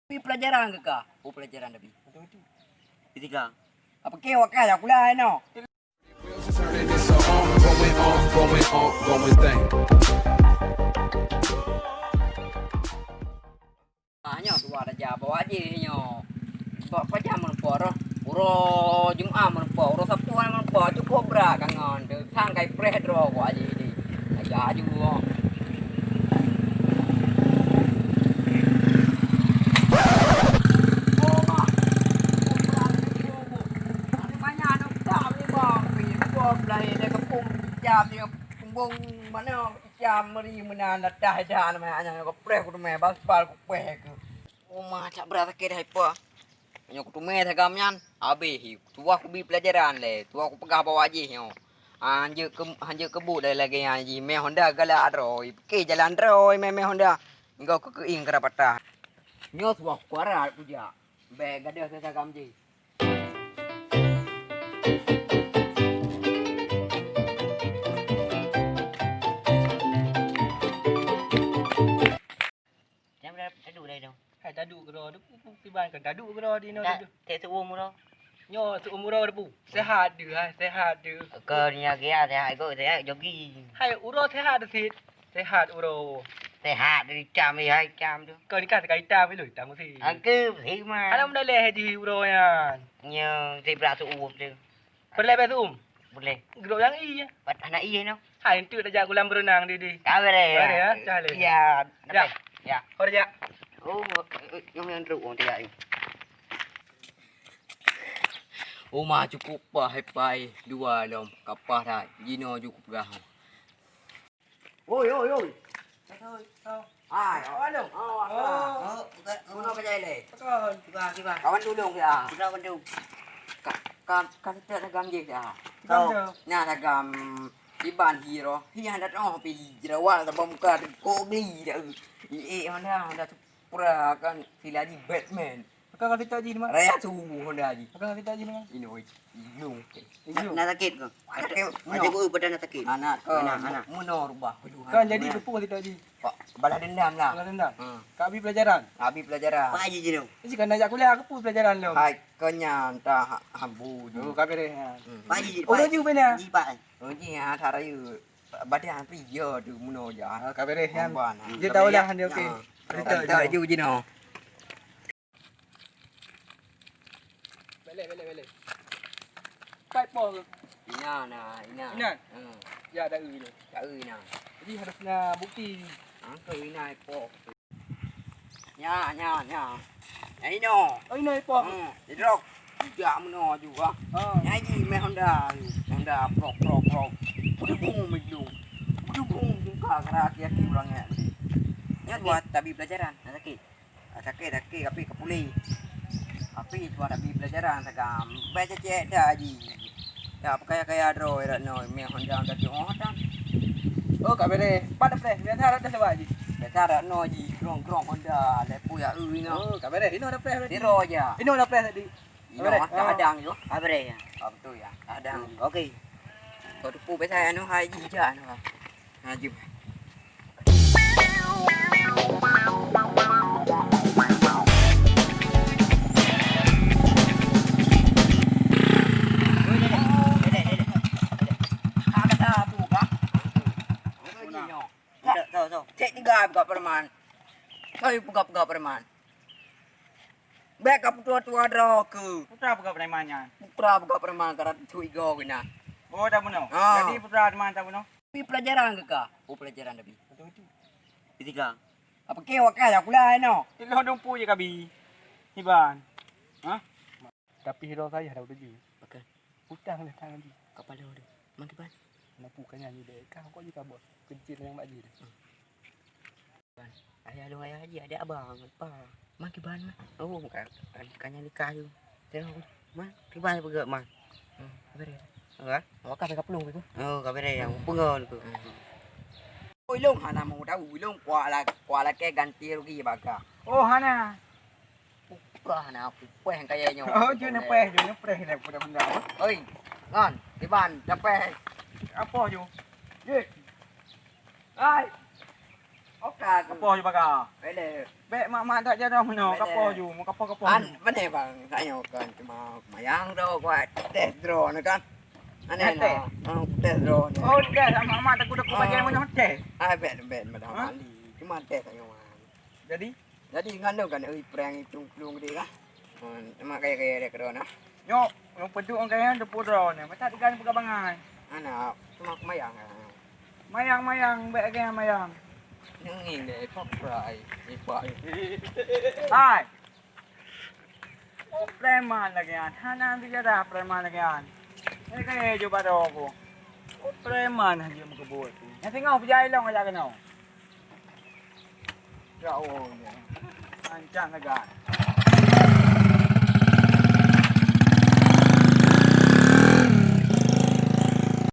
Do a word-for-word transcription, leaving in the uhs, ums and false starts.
Pi pelajaran keu ka? Oh, pelajaran tapi. Fisika. Apa ke wakai aku lah no? Ah, nyoe tuha raja bawa jih nyoe. Sebab pajan meureumpok roh. Uroe Jumat meureumpok, uroe Sabtu hana meureumpok, cukup brat kangon teuh. Sang kai preh droe ku aji di. Aja aju. Cam meri meunan dah dah dah nama hanya ku preh ku teumé baspal ku preh ke. Uma cak brat sakét hai po. Nyoe kuteumé sagam nyan, habéh hi. Tuha kubi pelajaran lé. Tuha kupeugah bak wak jih nyoe. Hanjeuet keu, hanjeuet keubuet lagée nyan jih. Mé Honda galak droe. Pike jalan droe mé, mé Honda. Enggau keu keuieng keu patah. Nyoe tuha kuarat kujak. Bék gadôh sagam jih. Jangan berharap tadu dah itu. Hai tadu keudroe tu, pu, pu, kiban kan tadu keudroe di no. Tak, tadu. Tak seuum uroe. Nyoe seuum uroe tu, pu. Sehat tu, hai, sehat tu. Kau ni lagi ya, sehat kau, sehat jogging. Hai, uroe sehat tu, Sid. Sehat uroe. Sehat dari cam, ya, hai cam tu. Kau ni kan sekali cam tu, cam tu, Sid. Angke, sih, man. Alam dah leh haji uroe nyan. Nyo, si berak seuum tu. Peureulée bak seuum? Peureulée. Geudok nyang ie. Pat hana ie nyoe. Hai, enteuk tajak kolam berenang di, di. Ka beureh, ya? Beureh, ya? Cah lé. Ya, ya. Ya. Hor jak. Oh, nyang trok wong tiga ni. Uma cukup pah, hai pai, dua lom, kapah that. Jinoe ju kupeugah. Oi, oi, oi. Hai, oh, alo. Oh, apa? Oh, bukan. Bunoe ka jai lé. Bukan. Kiban, kiban. Kawan tulông ya. Bukan, bukan. Ka, ka, ka kita sagam je ya. Sagam je. Nah, sagam iban hiro. Hi hendak oh pi jerawat sama muka ko geli dah. Eh, mana, mana tu pura kan sila di Batman. Akan ka sitak jih ni, Mak? Raya subuh Honda jih. Akan ka sitak jih ni, Mak? Ini, oi, ilung. Ilung. Nak sakit ke? Sakit. Ada guru pada nak sakit. Anak ke? Anak, anak. Meunoe rubah. Kan jadi keupeue sitak jih? Pak, balas dendam lah. Balas dendam? Hmm. Ka abi pelajaran? Abi pelajaran. Pak Haji tu. Jadi kan nak jak kuliah, keupeue pelajaran tu? Hai, kenya entah ha-, hambu je. Oh, ka beres, ya. Hmm. Pak Haji, oh, Pak. Roju bena? Ji, Pak. Oh, ji, ha, tak raya. Badan pi ya tu meunoe je. Ah, ka beres, ya. Dia tahu lah, dia okey. Ah. Cerita je. Tahu je, Jino. Belek, belek, belek. Kai poh ke? Ina na, ina. Ina? Hmm. Ya, dak eu ni. Dak eu ina. Jadi harus na bukti. Ha, ke ina poh. Nya, nya, nya. Nya ino. Oh, ino poh. Hmm, idrok. Tidak meunoe juga. Ha. Nya ji meh Honda. Honda prok, prok, prok. Kudu bung mejung. Kudu bung juga kara aki-aki urang nyak. Nya buat tabi pelajaran. Nah, sakit. Ah, sakét, sakét, tapi ka puléh. Tapi tuan Abi pelajaran sagam. Bèk cék-cék dah ji. Dah peukai-kai droe rat nyoe, mé Honda ka teuh dah. Oh, ka beres. Pat dah preh, biasa rat dah sabar ji. Biasa rat nyoe ji, grong-grong Honda, lé pui ya eu inoe. Oh, ka beres. Inoe dah preh tadi. Siro ja. Inoe dah preh tadi. Inoe dah hadang ju. Ka beres ya. Ah, betul ya. Hadang. Hmm, okey. Kau teupeu biasa anu hai ji ja anu. Laju. Cek tiga peugah preman. Kau peugah-peugah preman. Bèk ka putra tua droe keu. Putra peugah preman nyan. Putra peugah preman ka rot curiga keunan. Oh, tak bunoe. Ah. Jadi putra preman tak bunoe. Pi pelajaran keu ka? Oh, pelajaran tapi. Betul tu. Fisika. Apa ke wakai aku lah eno? Ilong dumpu je kabi. Hiban. Ha? Tapi hiro saya dah udah ji. Okey. Utang dah tangan ji. Kapal dah udah. Makiban. Napu kan nyanyi deh. Kau kok ji kabot. Kecil yang bak ji deh. Hmm. Ayah lôn ayah haji, adak abang, apa? Mang kiban mah? Oh, ka, ka, ka nyang nikah tu. Tengok aku. Mang, kiban peugah, Mang. Hmm, apa dia? Apa? Oh, ka peugah pelung tu. Oh, ka beda yang peugah tu. Hmm. Oh, ilong hana mau tahu, ilong kuala, kuala ke ganti rugi baga. Oh, hana. Upah na aku peh kaya nyoe. Oh, jeuet neupeh, jeuet neupeh dah budak-budak. Oi, ngon, kiban, tapeh. Apa ju? Jeuet. Hai. Oka tu. Kapoh ju paga. Bele. Bèk mak-mak tak jaroe meunoe, bele. Kapoh ju, mau kapoh-kapoh. An, ju. Mana bang? Saya kan cuma mayang tu buat test drone kan. Mana test? Oh, test drone. Oh, test. Mak-mak takut aku bagi meunoe test. Ah, bèk, bèk, madam. Hah? Mali. Cuma test saya. Jadi? Jadi ngan tu kan, eh, prank itu klung dia kan. Hmm, cuma gaya-gaya dia kedua nah. Nyok, nyok peduk orang kaya tu pura ni. Mata tiga ni pegang bangai. Anak, cuma mayang kan. Mayang-mayang, baik lagi mayang. Nenging deh, papai, ipai. Hai. Oh, preman lagi kan. Hana bicara preman lagi kan. Ini kaya coba dah aku. Oh, preman aja mengkebut. Yang tengok pejai long aja kena. Ya Allah, ya. Ancang lagi.